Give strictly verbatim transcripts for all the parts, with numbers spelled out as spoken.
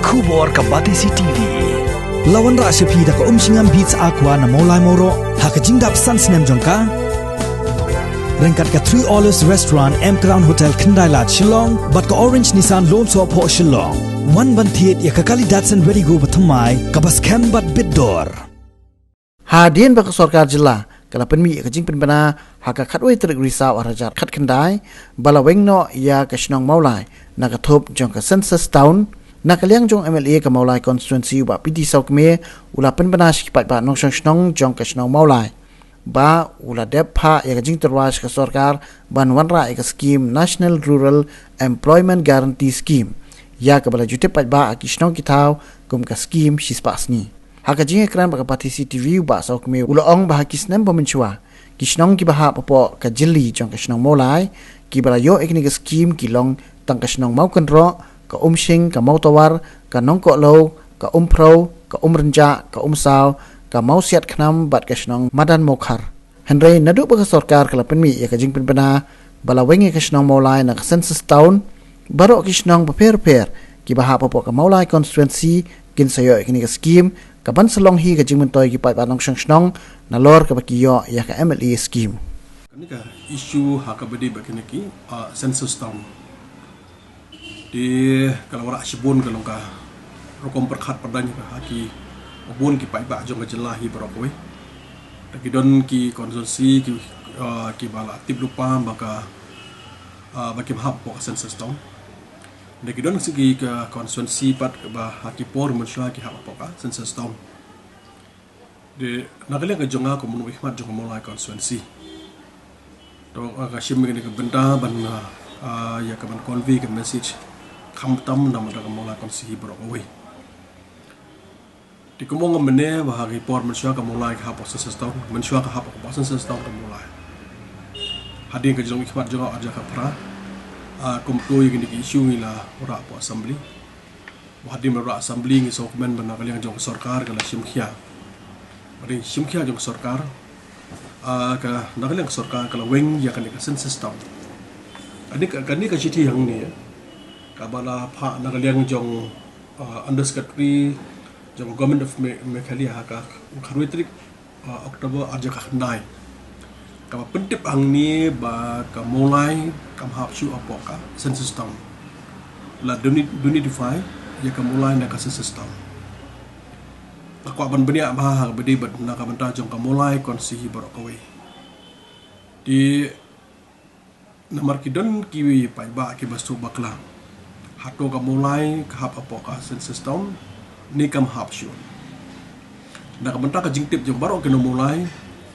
Khubor ka Batesi T V. La wanrah sha phi da ka Umshngam Beats Aqua na Mawlai Mawroh ha ka jingdap san snem jong ka. Ryngkat ka Three Olives Restaurant, M Crown Hotel, Khyndai Lad, Shillong, bad ka Orange Nissan Lone Soh Phoh Shillong. Wan ban thied ïa ka kali Datsun Redi-GO bathymmai kaba skhem bad bit dor. Hadien ba ka sorkar jylla ka la pynmih ïa ka jingpynbna ha ka khatwei tarik Risaw arhajar khatkhyndai ba la weng noh ïa ka shnong Mawlai na ka thup jong ka Census Town, na ka liang jong u M L A ka Mawlai Constituency, u Bah P D Sawkmie, u la pynbna sha ki paidbah nongshong shnong jong ka shnong Mawlai ba u la dep phah ïa ka jingtyrwa sha ka sorkar ban wanrah ïa ka skim National Rural Employment Guarantee Scheme, ïa kaba la ju tip paidbah ha ki shnong ki thaw kum ka skim shispah sngi. Ha ka jingïakren bad ka Batesi T V, u Bah Sawkmie u la ong ba ha ki snem ba mynshuwa, ki shnong kiba hap hapoh ka jylli jong ka shnong Mawlai kiba la ïoh ïa kane ka skim ki long tang ka shnong Mawkynroh, ka Umshing, ka Mawtawar, ka Nongkohlew, ka Umphrew, ka Umrynjah, ka Umsaw, ka Mawsiatkhnam bad ka shnong Madan Mawkhar. Hynrei naduh ba ka sorkar ka la pynmih ïa ka jingpynbna ba la weng ïa ka shnong Mawlai na ka Census Town, baroh ki shnong bapher bapher kiba hap hapoh ka Mawlai Constituency kin sa ïoh ïa kane ka skim, kaban sa long hi ka jingmyntoi ki paidbah nongshong shnong nalor kaba ki ïoh ïa ka M L A skim. Kane ka issue ha kaba ïadei bad kine ki, ah, Census Town. Te ka la wanrah shibun ka long ka rukom pyrkhat pyrdain ha ki bun ki paidbah jong ka jylla hi baroh kawei. Te ki don ki constituency ki, ah, kiba la tip lypa ba ka, ah, ba kim hap hapoh ka Census Town. Te ki don ki, ka constituency pat ba ha ki por mynshuwa ki hap hapoh ka Census Town. Te na ka liang ka jong nga kum u nongmihkhmat jong ka Mawlai Constituency, to, ah, ka shim ïa kane ka bynta ban, ah, ah, ïa ka ban convey ka message khamtam na ka bynta ka Mawlai Constituency baroh kawei. Te kumba nga mynne ba ha ki por mynshuwa ka Mawlai ka hap hapoh Census Town, mynshuwa ka hap hapoh Census Town ka Mawlai. Hadien ka jingmihkhmat jong nga arhajar khatphra, ah, kumto ïa kine ki issue ngi la wanrah hapoh Assembly. Ba hadien ba la wanrah Assembly ngi sngewkmen ba na ka liang jong ka sorkar ka la shim khia. Ba hadien shim khia jong ka sorkar, ah, ka, na ka liang ka sorkar ka la weng ïa kane ka Census Town. Kane ka, kane ka shithi hangne, kaba la phah na ka liang jong, ah, Under Secretary jong ka Government of Me-, Meghalaya ha ka khatwei tarik, ah, October arhajar khatkhyndai. Kaba pyntip hangne ba ka Mawlai kam hap shuh hapoh ka Census Town. La deni-, denotify ïa ka Mawlai na ka Census Town. Nga kwah ban bniah bha ha kaba ïadei bad na ka bynta jong ka Mawlai Constituency baroh kawei. Te namar ki don kiwei paidbah kiba sngewbakla, hato ka Mawlai ka hap hapoh ka Census Town ne kam hap shuh. Na ka bynta ka jingtip jong baroh ki nong Mawlai,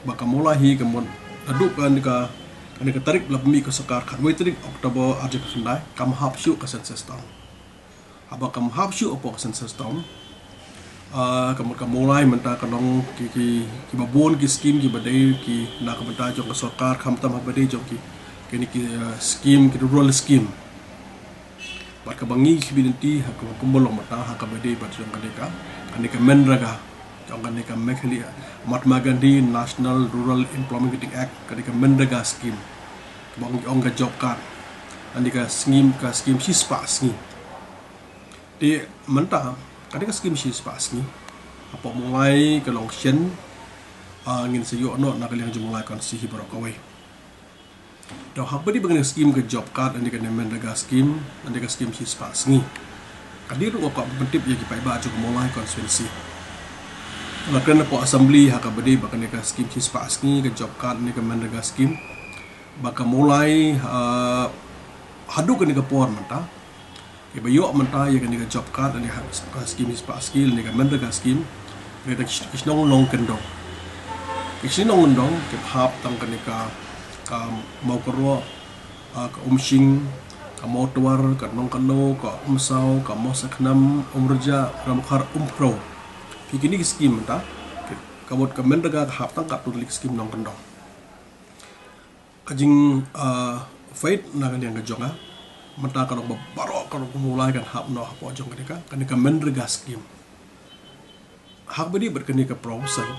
ba ka Mawlai hi ka mut naduh kane ka, kane ka tarik ba la pynmih ka sorkar, khatwei tarik October arhajar khatkhyndai, kam hap shuh ka Census Town. Haba kam hap shuh hapoh ka Census Town, ah, ka mut ka Mawlai mynta ka long ki, ki, kiba bun ki skim kiba dei ki na ka bynta jong ka sorkar, khamtam haba dei jong ki, kine ki, ah, skim, ki rural skim. Bad kaba ngi khmih lynti ha kaba kumba long mynta ha kaba ïadei bad jong kane ka, kane ka MGNREGA, jong kane ka Meghalaya Mahatma Gandhi National Rural Employment Guarantee Act, kane ka MGNREGA skim, kaba ngi ong ka job card, kane ka skim, ka skim shispah sngi. Te mynta kane ka skim shispah sngi hapoh Mawlai ka long shen, ah, ngin sa ïoh noh na ka liang jong Mawlai Constituency baroh kawei. Te ha kaba ïadei bad kane ka skim ka job card, lane kane MGNREGA skim, lane ka skim shispah sngi, ka dei ruh nga kwah ban pyntip ïa ki paidbah jong ka Mawlai Constituency. Nga kren hapoh Assembly ha kaba ïadei bad kane ka skim shispah sngi, ka job card, lane ka MGNREGA skim, ba ka Mawlai, ah, haduh kane ka por mynta, kiba ïoh mynta ïa kane ka job card, lane ha, ka skim shispah sngi, lane ka MGNREGA skim, ki dei ki shnong nongkyndong. Ki shnong nongkyndong kiba hap tang kane ka, ka Mawkynroh, ah, ka Umshing, ka Mawtawar, ka Nongkano, ka Umsaw, ka Mawsiatkhnam, Umrynjah, Mawkhar, Umphrew. Ki kine ki skim mynta, ka, ka mut ka MGNREGA ka hap tang katto tylli ki skim nongkyndong. Ka jing, ah, faith na ka liang ka jong nga, mynta ka long ba baroh ka rukom Mawlai kan hap noh hapoh jong kane ka, kane ka MGNREGA skim. Ha kaba ïadei bad kane ka proposal,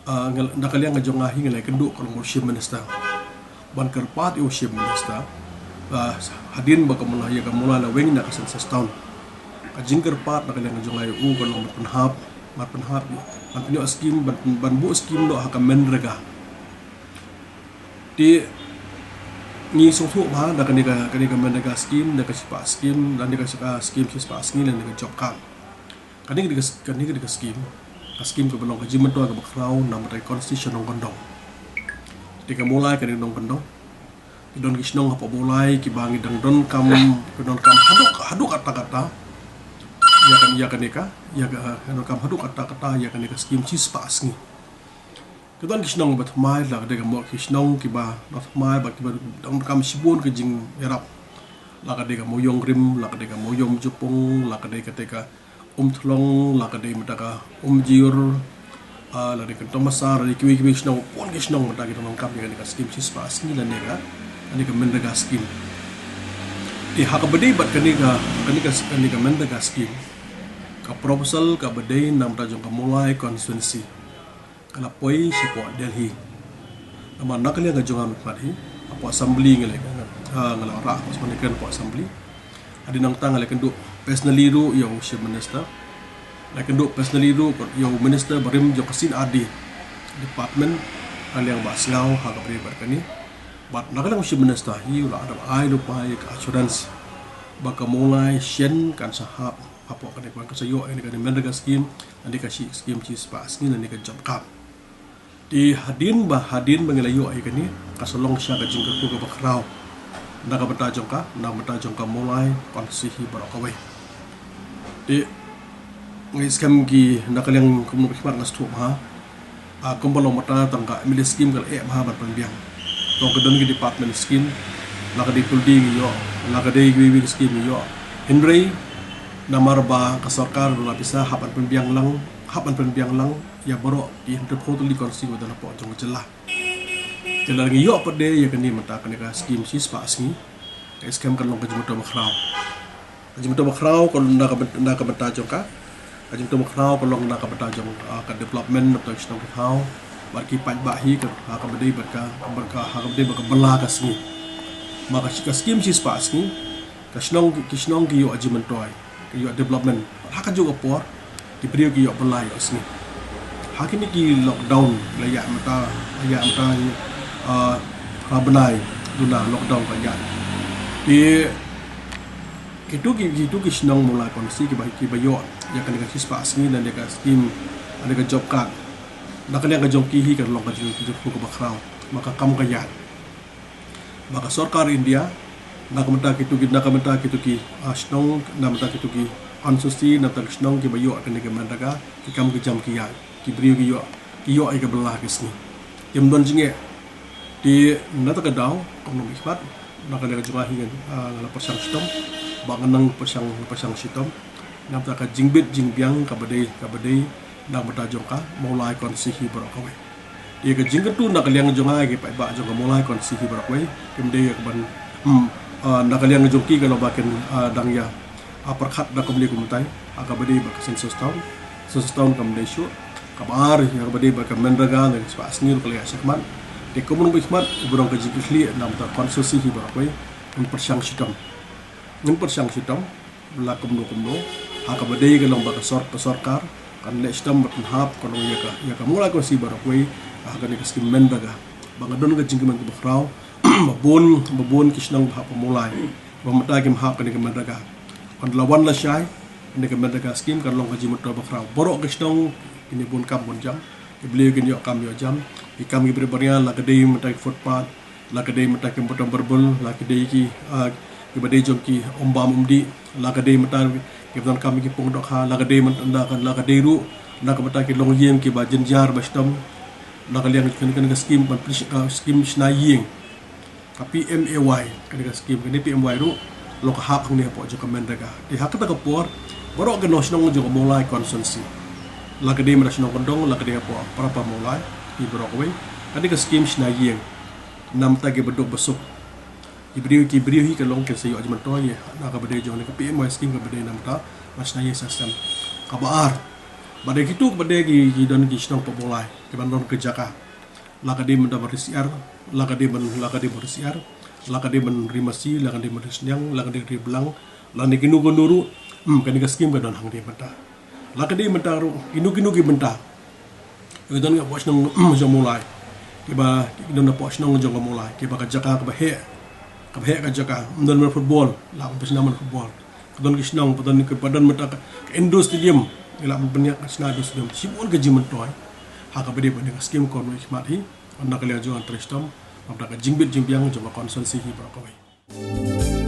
ah, nga, na ka liang ka jong nga hi nga la ïakynduh ka long u Chief Minister ban kyrpad ïa u Chief Minister, ah, hadien ba ka Mawlai, ïa ka Mawlai la weng na ka Census Town. Ka jingkyrpad na ka liang jong ngi u ka long ban pynhap, ban pynhap, ban pynïoh skim, ban, ban buh skim noh ha ka MGNREGA. Te ngi sngewthuh ba da kane ka, kane ka MGNREGA skim, da ka shispah skim, da ka, ka skim shispah sngi, da ka job card. Kane ka, kane ka skim, ka skim kaba long ka jingmyntoi kaba khraw namar ka constitution nongkyndong. Te ka Mawlai kane nongkyndong. Ki don ki shnong hapoh Mawlai kiba ngi dang donkam, ki donkam haduh, haduh katta katta ïa kane, ïa kane ka, ïa ka, donkam haduh katta katta ïa kane ka skim shispah sngi. Ki don ki shnong ba thymmai, la ka dei ka mo-, ki shnong kiba dang thymmai bad kiba dang donkam shibun ka jingïarap. La ka dei ka Mawïong Rim, la ka dei ka Mawïong Jopung, la ka dei kata ka Umthlong, la ka dei mynta ka Umjir, ah, la dei ka Kynton Masa, la dei kiwei kiwei ki shnong, bun ki shnong mynta ki dang donkam ïa kane ka skim shispah sngi lane ka, lane ka MGNREGA skim. Te ha kaba dei bad kane ka, kane ka, kane ka MGNREGA skim, ka proposal kaba dei na bynta jong ka Mawlai constituency ka la poi shapoh Delhi. Namar na ka liang ka jong nga mynta hi, hapoh assembly nga la, ah, nga la rah hapoh assembly, kren hapoh assembly. Hadien nangta nga la kynduh personally ruh ïa u Chief Minister. La kynduh personally ruh ïa u Minister barim jong ka C&RD Department, na ka liang ba sngew ha kaba dei bad kane. Bad na ka liang u Chief Minister hi u la dep ai lypa ïa ka assurance ba ka Mawlai shen kan sa hap hapoh kane, ka sa ïoh ïa kane ka MGNREGA skim, lane ka shi-, skim shispah sngi, lane ka job card. Te hadien ba, hadien ba ngi la ïoh ïa kane, ka sa long sha ka jingkyrkhu kaba khraw na ka bynta jong ka, na ka bynta jong ka Mawlai constituency baroh kawei. Te ngi skhem ki na ka liang kumno ba khmat nga sngewthuh ba ha, ah, kumba long mynta tang ka M L A skim ka la eh ba ha ban pynbiang. Tang ka don ki department skim, la ka dei puldi ngi ïoh, la ka dei kiwei kiwei skim ngi ïoh. Hynrei namar ba ka sorkar la pisa hap ban pynbiang lang, hap ban pynbiang lang ïa baroh ki hynriewphew tylli ki constituency ba don hapoh jong ka jylla. Te lada ngi ïoh pat de ïa kane mynta kane ka skim shispah sngi, nga skhem kan long ka jingmyntoi ba khraw. Ka jingmyntoi ba khraw ka long na ka byn-, na ka bynta jong ka. Ka jingmyntoi ba khraw ka long na ka bynta jong, ah, ka development na ka bynta ki shnong ki thaw. Bad ki paidbah hi ka, ha kaba dei bad ka, bad ka, ha kaba dei bad ka bylla ka sngi. Ma ka, ka skim shispah sngi, ka shnong, ki shnong ki ïoh jingmyntoi, ki ïoh development. Ha kajuh ka por, ki briew ki ïoh bylla ïoh sngi. Ha kine ki lockdown, la ïa mynta, la ïa mynta, ah, ha bnai duna lockdown ka ïa. Ki, kitu ki, kitu ki shnong Mawlai constituency kiba, kiba ïoh ïa kane ka shispah sngi lane ka skim, lane ka job card. Na ka liang ka jong ki hi ka long ka jong, ka jong kaba khraw. Ma ka kam ka ïa. Ba ka sorkar India, na ka bynta kitu ki, na ka bynta kitu ki, ah, shnong, na ka bynta kitu ki constituency, na ka bynta ki shnong kiba ïoh kane ka MGNREGA, ki kam ki jam ki ïa, ki briew ki ïoh, ki ïoh ïa ka bylla ka sngi. Kim don jingeh. Te na kata ka daw, kumno ba khmat, na ka liang ka jong nga hi ngan, ah, nga la pyrshang shitom, ba ngan nang pyrshang, pyrshang shitom. Na ka bynta ka jingbit jingbiang kaba dei, kaba dei, na ka bynta jong ka Mawlai constituency baroh kawei. Ïa ka jingkyntu na ka liang jong nga ïa ki paidbah jong ka Mawlai constituency baroh kawei, kim dei ïa ka ban, hmm, ah, na ka liang jong ki ka long ba kin, ah, dang ïa, ah, pyrkhat da kumne kumtai, ha kaba dei bad ka census town, census town kam dei shuh, kaba ar ïa kaba dei bad ka MGNREGA, na ka shispah sngi ruh ka la ïa shakmat. Te kumno ba khmat, ba long ka jingkitkhlieh na ka bynta constituency hi baroh kawei, ngin pyrshang shitom. Ngin pyrshang shitom. La kumno kumno, ha kaba dei ka long ba ka sor-, ka sorkar kan leh shitom ban pynhap ka long ïa ka, ïa ka Mawlai constituency baroh kawei ha kane ka skim MGNREGA. Ba nga don ka jingkmen kaba khraw ba bun, ba bun ki shnong ba hap ha Mawlai ba mynta kim hap kane ka MGNREGA. Wan la wan la shai kane ka MGNREGA skim kan long ka jingmyntoi ba khraw. Baroh ki shnong kine bun kam bun jam, ki briew kin ïoh kam ïoh jam, ki kam ki briew baria, la ka dei mynta ki footpath, la ka dei mynta ki bottom barbel, la ka dei ki, ah, kiba dei jong ki umbam umdih, la ka dei mynta kiba donkam ki pung dohkha, la ka dei mynta, la ka, la ka dei ruh na ka bynta ki longïing kiba jynjar ba shitom. Na ka liang kane, kane ka skim ban pris-, ah, skim shna ïing, ka P M A Y, kane ka skim, kane P M A Y ruh long ka hap hangne hapoh jong ka MGNREGA. Te ha kata ka por baroh ki nongshnong jong ka Mawlai constituency, la ka dei mynta shnong kyndong, la ka dei hapoh para pa Mawlai, ki baroh kawei, kane ka skim shna ïing. Na ka bynta kiba duk ba suk. Ki briew, ki briew hi ka long kin sa ïoh jingmyntoi ïa na kaba dei jong kane ka P M A Y skim kaba dei na ka bynta ban shna ïing sa sem. Kaba ar, ba dei kitu, ba dei ki, ki don ki shnong hapoh Mawlai kiban don ka jaka, la ka dei mynta ban ri syiar, la ka dei ban, la ka dei ban ri syiar, la ka dei ban ri masi, la ka dei ban ri sniang, la ka dei ri blang, lane kino kino ruh, Hmm, kane ka skim ka don hangne mynta. La ka dei mynta ruh, kino kino ki bynta. Ki don ka pok shnong jong Mawlai. Kiba ki don ka pok shnong jong ka Mawlai. Kiba ka jaka kaba heh. Kaba heh ka jaka. Ym don man football. La ban pynshna man football. Ka don ki shnong, ba don ki ba don mynta ka indoor stadium. Ki la ban pynïaid ka shna indoor stadium. Shibun ka jingmyntoi. Ha kaba dei ba kane ka skim kong ïa khmat hi. Ynda ka liang jong ka trei shitom. Bad ka jingbit jingbiang jong ka constituency hi baroh kawei.